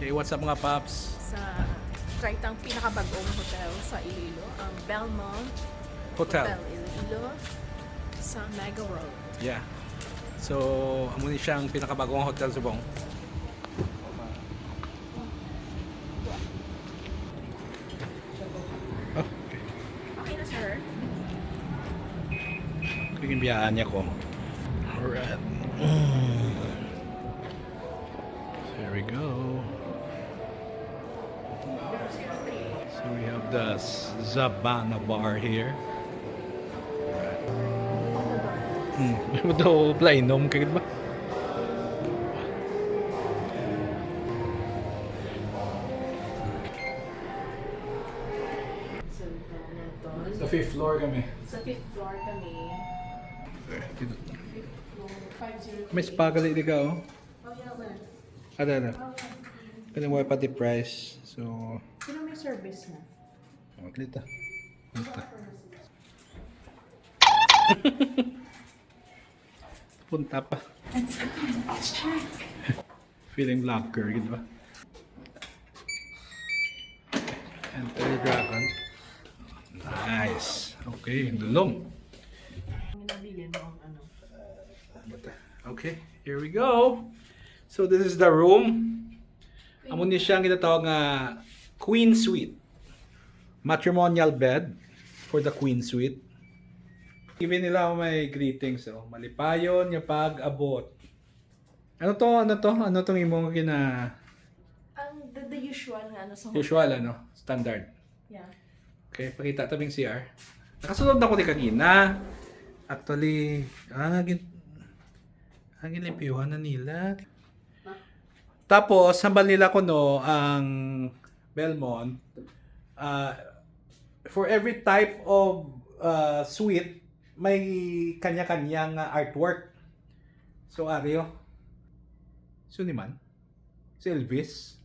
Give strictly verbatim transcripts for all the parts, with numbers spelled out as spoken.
Hey, what's up, mga paps? Sa try tang pinakabagong hotel sa Iloilo, ang Belmont Hotel. Hotel Iloilo sa Mega World. Yeah. So, amo ni siyang pinakabagong hotel subong. Oh, okay. Okay na, sir. Kaya biyaan niya ko. Alright. Mm. There we go. So we have the S- Zabana bar here. Alright. Hmm. Ito, plainom, kagid ba? So, ito na to. Sa fifth floor kami. Sa fifth floor kami. Dito. Fifth floor, five zero three. May spa gali di ka, oh. Oh, yeah, well. Ada, ada. Kani mo pati price. So, Sino may service na? oh, dito. Dito. Punta pa. Let's go. Let's check. Feeling vlogger, gid ba? Enter the dragon. Nice. Okay, dulom. Ang nabilin mo ang ano. Okay, here we go. So this is the room. Amo ni siya ang ginatawag nga queen suite. Matrimonial bed for the queen suite. Even nila may greetings, oh. Malipayon nga pag-abot. Ano to? Ano to? Ano tong imong gina Ang the, the usual nga ano sa usual, ano? Standard. Yeah. Okay, pakita ta bing C R. Nakasulod na ko ni kagina. Actually, ah, gin ah, ginlimpyuhan na nila. Tapos, hambal nila kuno ang Belmont, ah, for every type of ah, suite, may kanya-kanya nga artwork. So, Ario, sino man? Si Elvis?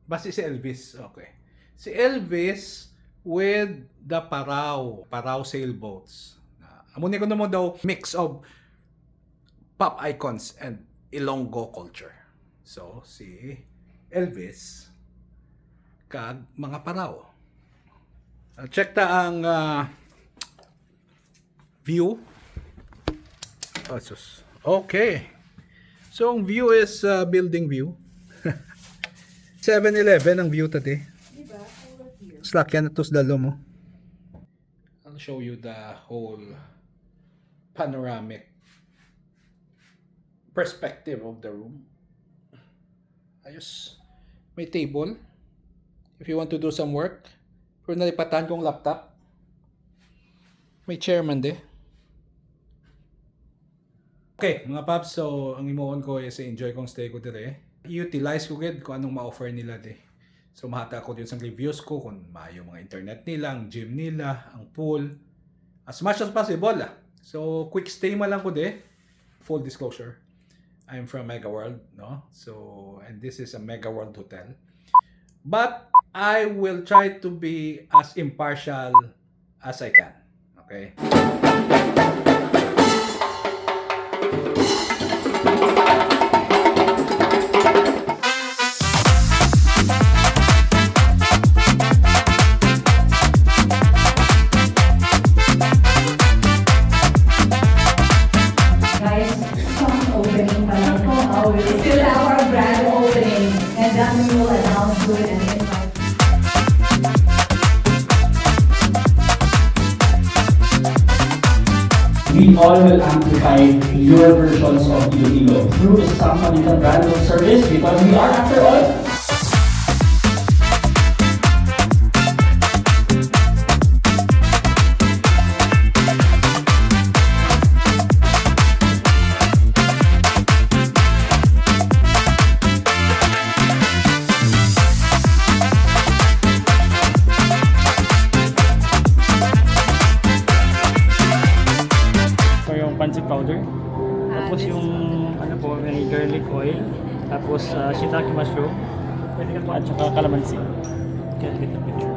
Basi si Elvis. Okay. Si Elvis with the Parao, Parao sailboats. Ah, amo ni kuno mo daw mix of pop icons and Ilonggo culture. So, si Elvis kag mga Parao. Ah, check ta ang ah, view. Oh, sus. Okay. So, ang view is uh, building view. Seven Eleven ang view tati. Di ba? Over here. Slakyan na to sa dalo mo. I'll show you the whole panoramic perspective of the room. Ayos. May table. If you want to do some work. Pero nalipatan kong laptop. May chair man di. Okay, mga paps, so ang himuon ko is enjoy kong stay ko dire. Utilize ko gid kung anong ma-offer nila di. So mahata ko din sang reviews ko kung maayo mga internet nila, ang gym nila, ang pool. As much as possible ah. So quick stay man lang ko di. Full disclosure, I'm from Mega World, no? So, and this is a Mega World hotel. But I will try to be as impartial as I can. Okay? Guys, soft opening pa lang po. Ah, we still have our grand opening. And then we will announce who it is. We all will amplify your versions of Iloilo through some of the brand of service because we are, after all, Ito yung pancit powder. Tapos yung ano po, may garlic oil. Tapos ah, shiitake mushroom. Pwede ka po at saka calamansi. Can get the picture.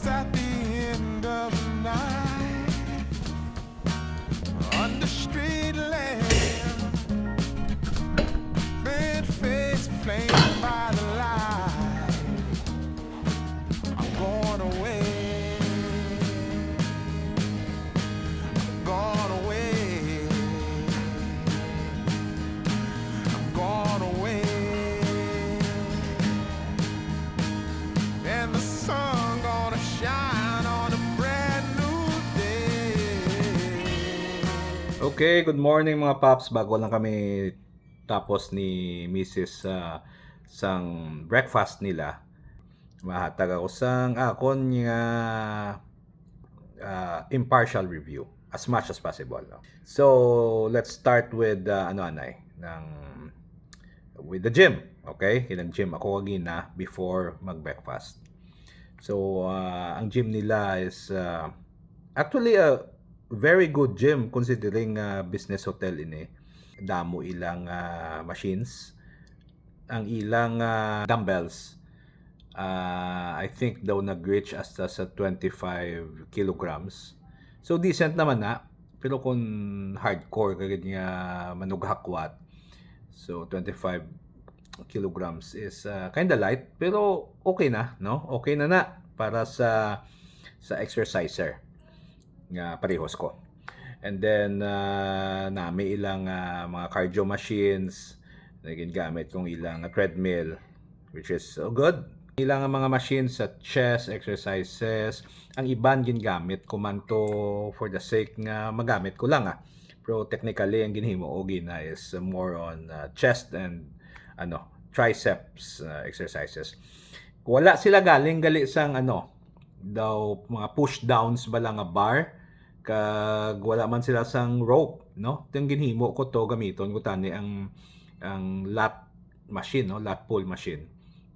At the end of the night, under street lamp, bent face inflamed by the light, I'm going away. Gone away. I'm gone away. And the sun gonna shine on a brand new day. Okay, good morning mga paps. Bago lang kami tapos ni Missus ah, sang breakfast nila, mahatag ako sang akon nga ah, impartial review as much as possible. No? So, let's start with uh, ano anay, ng with the gym. Okay? Kinag-gym ako kagina before mag-breakfast. So, uh, ang gym nila is uh, actually a very good gym considering uh, business hotel ini. Damo ilang uh, machines. Ang ilang uh, dumbbells, uh, I think daw nag-reach hasta sa twenty-five kilograms. So, decent naman na. Pero kung hardcore ka gid nga manughakwat, so twenty-five kilograms is uh, kinda light, pero okay na, no? Okay na na para sa sa exerciser nga parehos ko. And then uh, nami ilang uh, mga cardio machines, naging gamit kong ilang uh, treadmill, which is uh, good. Ilang mga machines sa chest exercises, ang iban gingamit ko man to for the sake nga magamit ko lang ah. Pero technically ang ginhimo ko gina is more on uh, chest and ano, triceps uh, exercises. Wala sila galing gali sang ano, daw mga push downs ba lang nga bar, kag wala man sila sang rope, no? Ang ginhimo ko to gamiton ko tani ang ang lat machine, no? Lat pull machine.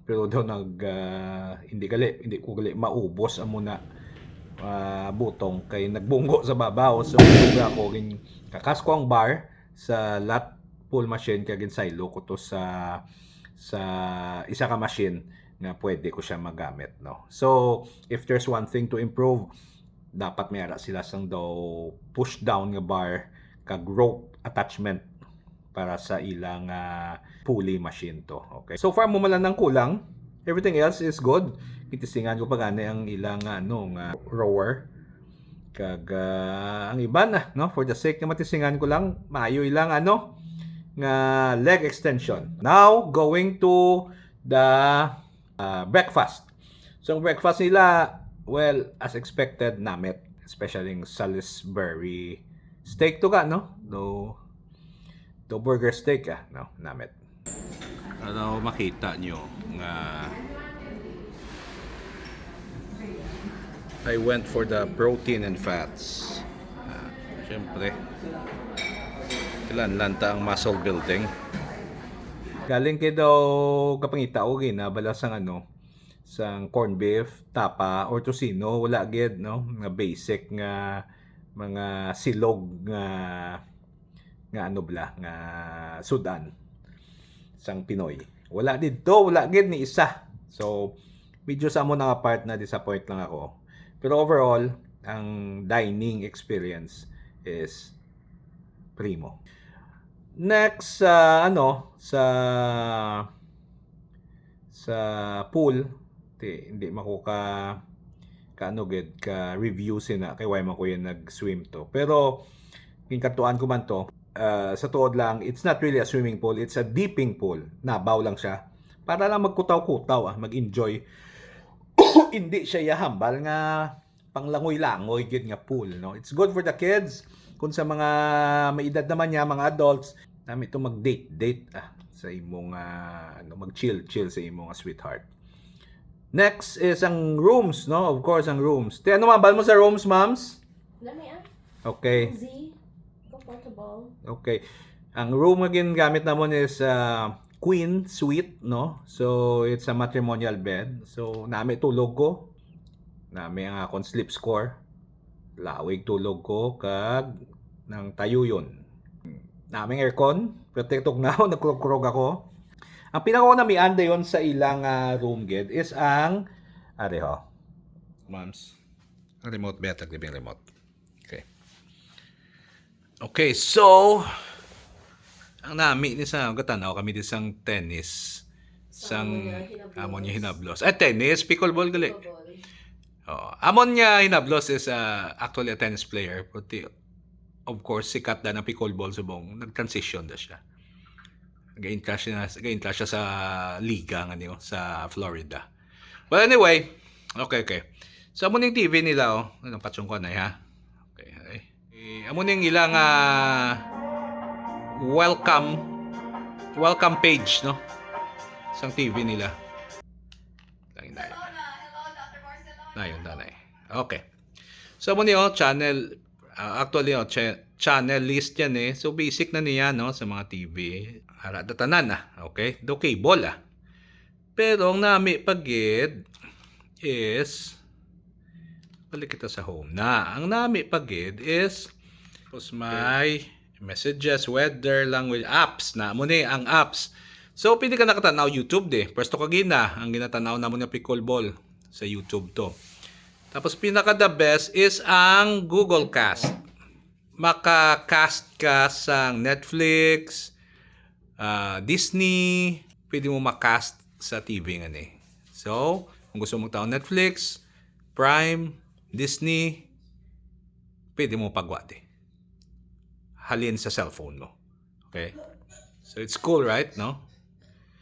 Pero daw nag uh, hindi gali, hindi ko gali maubos amo na uh, butong kay nagbunggo sa babaw. So ako gin kakas ko ang bar sa lat pull machine kag ginsaylo ko to sa sa isa ka machine nga pwede ko siya magamit, no? So, if there's one thing to improve, dapat may ara sila sang daw push down nga bar kag rope attachment para sa ilang uh, pulley machine to. Okay. So far mo man lang ang kulang. Everything else is good. Gitisingan ko pa gani ang ilang uh, ano nga rower. Kag uh, ang iban na, no, for the sake nga matisingan ko lang, maayo ilang ano nga leg extension. Now, going to the uh, breakfast. So, ang breakfast nila, well, as expected, namit. Especially yung Salisbury steak to ka, no? Do, do burger steak, ah, no? Namit. Ano makita nyo nga I went for the protein and fats. Ah, Siyempre, kailangan lang ta ang muscle building. Galing kay daw kapangita o ginabala sang ano, sang corned beef, tapa, or tocino, wala gid, no? Nga basic nga mga silog nga nga ano bala, nga sudan sang Pinoy. Wala didto, wala gid ni isa. So, medyo sa amo nga part na disappoint lang ako. Pero overall, ang dining experience is primo. Next, sa ano, sa sa pool, ti, hindi man ko ka kaano gid ka review sina kay why man ko yan nag-swim to. Pero ginkadtuan ko man to, ah, sa tuod lang, it's not really a swimming pool, it's a dipping pool. Nabaw lang siya. Para lang magkutaw-kutaw, ah, mag-enjoy. Hindi siya ya hambal nga panglangoy-langoy gid nga pool, no? It's good for the kids. Kung sa mga may edad naman niya, mga adults, nami to mag-date-date ah, sa imong ah, ano, mag-chill-chill sa imong ah, sweetheart. Next is ang rooms, no? Of course, ang rooms. Te, ano mabal mo sa rooms, moms? Lami ah. Okay. Cozy. Comfortable. Okay. Ang room nga ginagamit namon is uh, queen suite, no? So, it's a matrimonial bed. So, nami tulog ko. Nami ang akon sleep score. Lawig tulog ko kag nang tayuyon. Naming aircon, pero tugnaw, nagkurog-kurog ako. Ang pinakaunamian dayon sa ilang uh, room gid is ang, ari ho, Moms. Ang remote, better giving remote. Okay. Okay, so, ang nami ni sa, gatan-aw kami di sang tennis. Sang, amon nga hinablos. Ay, tennis, pickleball gali. Pickleball. Oo. Amon nga hinablos is, ah, actually a tennis player. But the, of course, sikat da ng pickleball subong. Nag-transition da siya. Gaintra siya, gaintra siya sa liga nga niyo, sa Florida. But anyway, okay, okay. So, amo ning T V nila, oh. Ano, patsong ko na, ha? Okay, okay. Eh, amo ning ilang, ah, welcome, welcome page, no? Sang T V nila. Lang na. Nayon, nanay. Okay. So, amo ni, oh, channel, ah, actually, oh, cha-, channel list yan, eh. So, basic na niya, no, sa mga T V. Ara, da tanan, ah. Okay? Do cable, ah. Pero ang nami pa gid is, balik kita sa home na. Ang nami pa gid is, tapos may messages, weather, language, apps na. Amo ni ang apps. So, pwede ka nakatanaw YouTube di. Pwesto ka gina, ang ginatanaw namon nga pickleball sa YouTube to. Tapos, pinaka the best is ang Google Cast. Maka-cast ka sa Netflix, ah, Disney, pwede mo ma-cast sa T V nga ni. So, kung gusto mo magtanaw Netflix, Prime, Disney, pwede mo pagwa di. Halin sa cellphone mo. Okay? So, it's cool, right? No?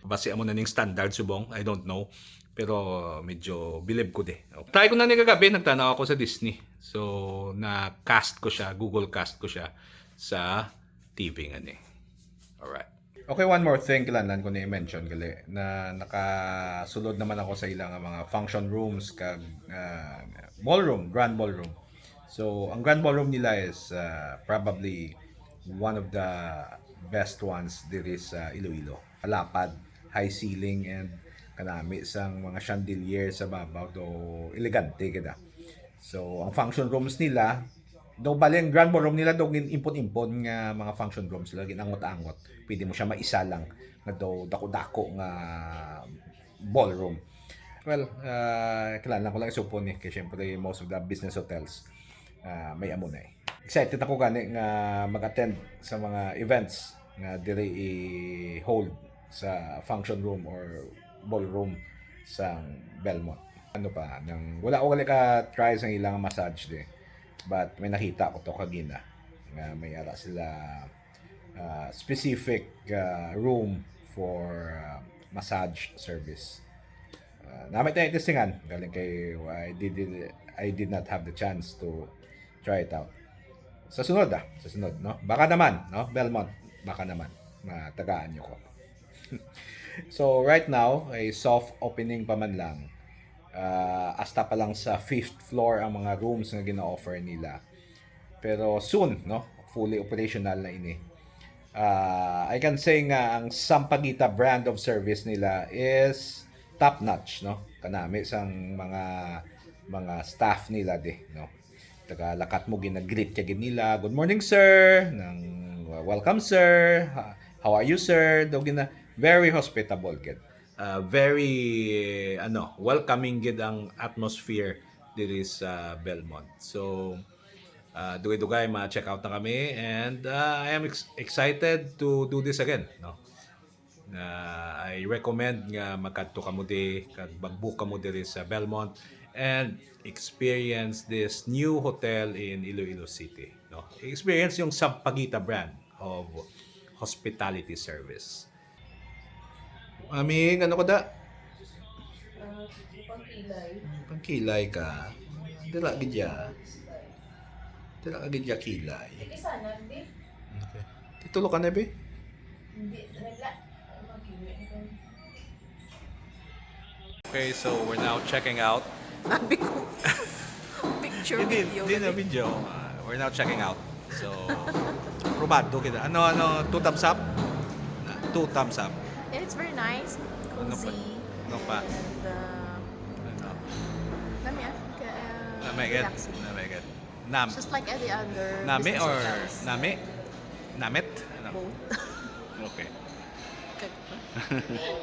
Basi amo na ning standard subong, I don't know. Pero medyo bilib ko di. Try ko na ni kagabi, nagtanaw ako sa Disney. So, na-cast ko siya, Google Cast ko siya sa T V nga ni. Alright. Okay, one more thing, kinahanglan ko ni i-mention gali, na nakasulod naman ako sa ila nga mga function rooms kag, ah, ballroom, grand ballroom. So, ang grand ballroom nila is, ah, probably one of the best ones diri sa Iloilo. Palapad, high ceiling, and kanami sang mga chandelier sa babaw, do elegante kita. So, ang function rooms nila, do bali ang grand ballroom nila, do gin-, impon-impon nga mga function rooms sila, ginangot-angot. Pwede mo siya maisa lang nga do dako-dako nga ballroom. Well, ah, kinahanglan ko lang isupon ni, kay syempre most of the business hotels, ah, may amo na eh. Excited ako gani nga mag-attend sa mga events nga diri i-hold sa function room or ballroom sang Belmont. Ano pa, nang wala ko gali ka-try sang ilang massage di. But may nakita ko to kagina nga may ara sila, ah, specific, ah, room for, ah, massage service. Ah, namit na itistingan. Galing kay I did, I did not have the chance to try it out. Sa sunod, ah. Sa sunod, no? Baka naman, no? Belmont, baka naman. Matagaan niyo ko. So, right now, ay soft opening pa man lang. Ah, hasta pa lang sa fifth floor ang mga rooms nga gina-offer nila. Pero soon, no? Fully operational na ini. Ah, I can say nga ang Sampaguita brand of service nila is top notch, no? Kanami sang mga, mga staff nila di, no? Taga lakat mo, gina-greet ka gid nila, "Good morning, sir." Nang, "Welcome, sir." "Ha-, how are you, sir?" Daw gina-, very hospitable gid. Ah, very, ano, welcoming gid ang atmosphere diri sa Belmont. So, ah, dugay-dugay ma-check out na kami, and, ah, I am ex-, excited to do this again, no? Ah, I recommend nga magkadto kamo di, kag mag-book kamo diri sa Belmont and experience this new hotel in Iloilo City, no? Experience yung Sampaguita brand of hospitality service. Aming, ano ko da? Ah, pangkilay. Pangkilay ka. Dira gid ya. Dira ka gid ya kilay. Sige sana, di? Okay. Titulo ka na, be? Hindi, wala. Mag-iwi ko. Okay, so we're now checking out. Sabi ko, picture, hindi, video, hindi na gabi. Video. Ah, we're now checking out. So, aprobado kita. Ano, ano, two thumbs up? Ah, two thumbs up. Yeah, it's very nice, Ano pa? Cozy, Ano pa? And, uh, Ano? Lami, ah. Ka-, uh, Lami, good. Relaxing. Lami, good. Nam-, Just like any other Nami business or hotels. Nami? Namit? Ano? Both. Okay. Good.